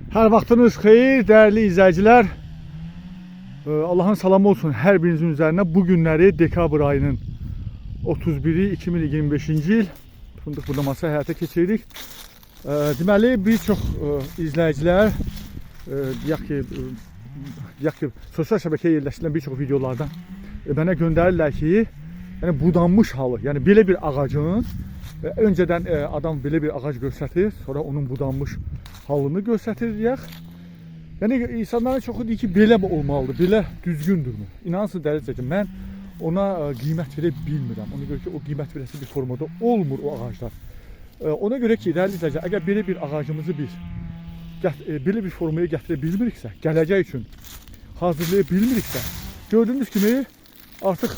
Hər vaxtınız xeyir, dəyərli izləyicilər. Allahın salamı olsun hər birinizin üzərinə. Bu günləri dekabr ayının 31-i 2025-ci il fındıq budaması həyata keçiririk. Deməli, bir çox izləyicilər, deyək ki, sosial şəbəkəyə yerləşdirilən bir çox videolardan mənə göndərirlər ki, yəni budanmış halı, yəni belə bir ağacın öncədən adam belə bir ağac göstərir, sonra onun budanmış halını göstərir deyək. Yəni insanların çoxu deyir ki, belə mi olmalıdır, belə düzgündürmü? İnanırsınız dəyərli izləyicilər, mən ona qiymət verə bilmirəm. Ona görə ki, o qiymət verəsi bir formada olmur o ağaclar. Ona görə ki, dəyərli izləyicilər, əgər belə bir ağacımızı biz belə bir formaya gətirə bilmiriksə, gələcək üçün hazırlaya bilmiriksə, gördüyünüz kimi artıq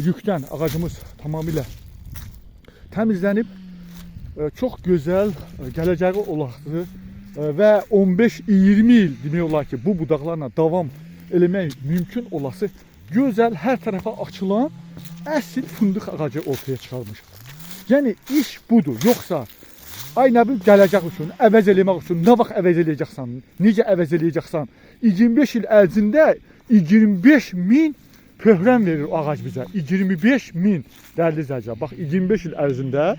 yükdən ağacımız tamamilə təmizlənib, çox gözəl gələcəyi olası və 15-20 il demək olar ki, bu budaqlarla davam eləmək mümkün olası gözəl, hər tərəfə açılan əsl fındıq ağacı ortaya çıxarmışıq. Yəni iş budur. Yoxsa ay nə bilim gələcək üçün, əvəz eləmək üçün nə vaxt əvəz eləyəcəksən, necə əvəz eləyəcəksən? 25 il ərzində 25 min pöhrən verir o ağac bizə. 25 min dəyərli izləyicilər. Bax 25 il ərzində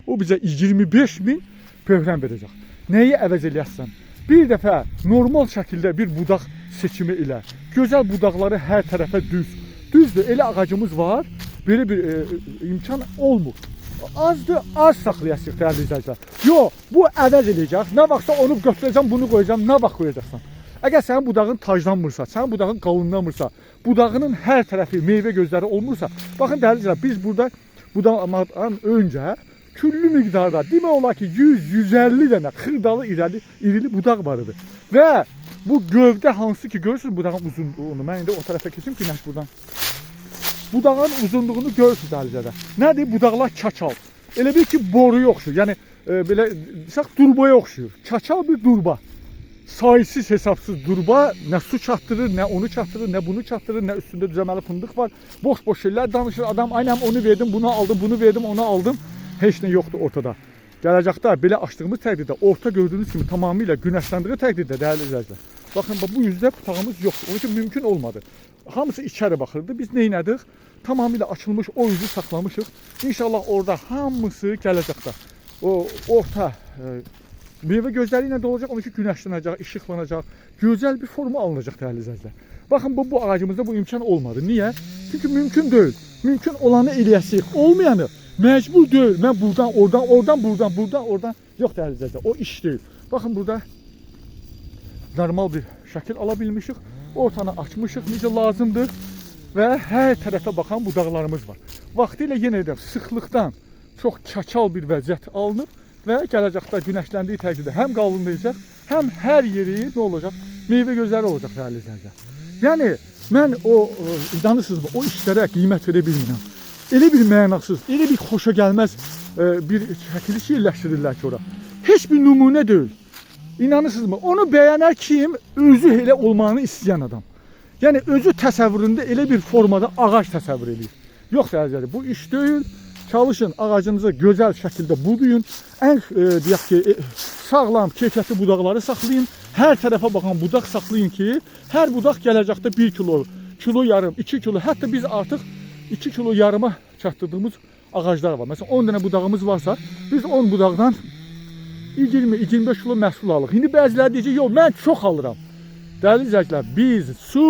o bizə 25 min pöhrən verəcək. Nəyi əvəz eləyəsən? Bir dəfə normal şəkildə bir budaq seçimi ilə gözəl budaqları hər tərəfə düz. Düzdür, elə ağacımız var, belə bir imkan olmur. Azdır, az saxlayasıq dəyərli izləyicilər. Yo, bu əvəz eləyəcək. Nə vaxtsa onu götürəcəm, bunu qoyacağam, nə vaxt qoyacaqsan? Əgər sənin budağın taclanmırsa, sənin budağın qalınlamırsa, budağının hər tərəfi meyvə gözləri olmursa, baxın dəyərli izləyicilər, biz burada budamadan öncə küllü miqdarda, demək olar ki 100-150 dənə xırdalı irəli, irili budaq var idi. Və bu gövdə hansı ki görürsünüz budağın uzunluğunu, mən indi o tərəfə keçim günəş buradan. Budağın uzunluğunu görürsünüz dəyərli izləyicilər. Nədir? Budaqlar çaçal. Elə bil ki boruya oxşuyur. Yəni belə desək durbaya oxşuyur. Çaçal bir durba. Sayısız hesabsız durba nə su çatdırır, nə onu çatdırır, nə bunu çatdırır, nə üstündə düzəməli fındıq var. Boş-boş şeylər danışır adam. Aynən onu verdim, bunu aldım, bunu verdim, onu aldım. Heç nə yoxdur ortada. Gələcəkdə belə açdığımız təqdirdə orta gördüyünüz kimi tamamilə günəşləndiyi təqdirdə dəyərli izləyicilər. Baxın bu yüzdə butağımız yoxdur. Onun üçün mümkün olmadı. Hamısı içəri baxırdı. Biz nə etdik? Tamamilə açılmış o yüzü saxlamışıq. İnşallah orada hamısı gələcəkdə o orta meyvə gözləri ilə dolacaq, onun üçün günəşlənəcək, işıqlanacaq, gözəl bir forma alınacaq dəyərli izləyicilər. Baxın bu ağacımızda bu imkan olmadı. Niyə? Çünki mümkün deyil. Mümkün olanı eləyəsiq, olmayanı məcbur deyil. Mən buradan, oradan, oradan, buradan, buradan, oradan. Yox dəyərli izləyicilər, o iş deyil. Baxın burada normal bir şəkil ala bilmişik. Ortanı açmışıq necə lazımdır və hər tərəfə baxan budaqlarımız var. Vaxtilə yenə deyirəm, sıxlıqdan çox çaçal bir vəziyyət alınıb və gələcəkdə günəşləndiyi təqdirdə həm qalınlayacaq, həm hər yeri nə olacaq? Meyvə gözləri olacaq dəyərli izləyicilər. Yəni mən o inanırsınızmı, o işlərə qiymət verə bilmirəm. Elə bir mənasız, elə bir xoşa gəlməz bir çəkiliş yerləşdirirlər ki ora. Heç bir nümunə deyil. İnanırsınızmı? Onu bəyənər kim? Özü elə olmağını istəyən adam. Yəni özü təsəvvüründə elə bir formada ağac təsəvvür eləyir. Yox dəyərli izləyicilər, bu iş deyil. Çalışın ağacınızı gözəl şəkildə budayın. Ən deyək ki, sağlam, keyfiyyətli budaqları saxlayın. Hər tərəfə baxan budaq saxlayın ki, hər budaq gələcəkdə 1 kilo, kilo yarım, 2 kilo, hətta biz artıq 2 kilo yarıma çatdırdığımız ağaclar var. Məsələn 10 dənə budağımız varsa, biz 10 budaqdan 20-25 kilo məhsul alırıq. İndi bəziləri deyəcək, yox mən çox alıram. Dəyərli izləyicilər, biz su,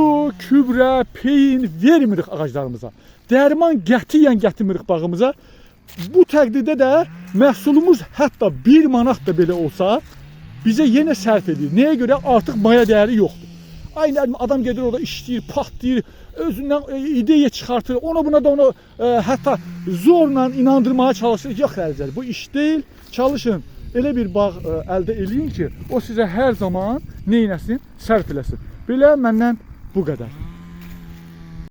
gübrə, peyin vermirik ağaclarımıza. Dərman qətiyyən gətirmirik bağımıza. Bu təqdirdə də məhsulumuz hətta 1 manat da belə olsa, bizə yenə sərf edir. Nəyə görə? Artıq maya dəyəri yoxdur. Aynı adam gedir orada işləyir, patlayır, özündən ideya çıxartır. Ona buna da onu hətta zorla inandırmağa çalışır. Yox dəyərli izləyicilər, bu iş deyil. Çalışın, elə bir bağ əldə eləyin ki, o sizə hər zaman nə eləsin? Sərf eləsin. Belə məndən bu qədər.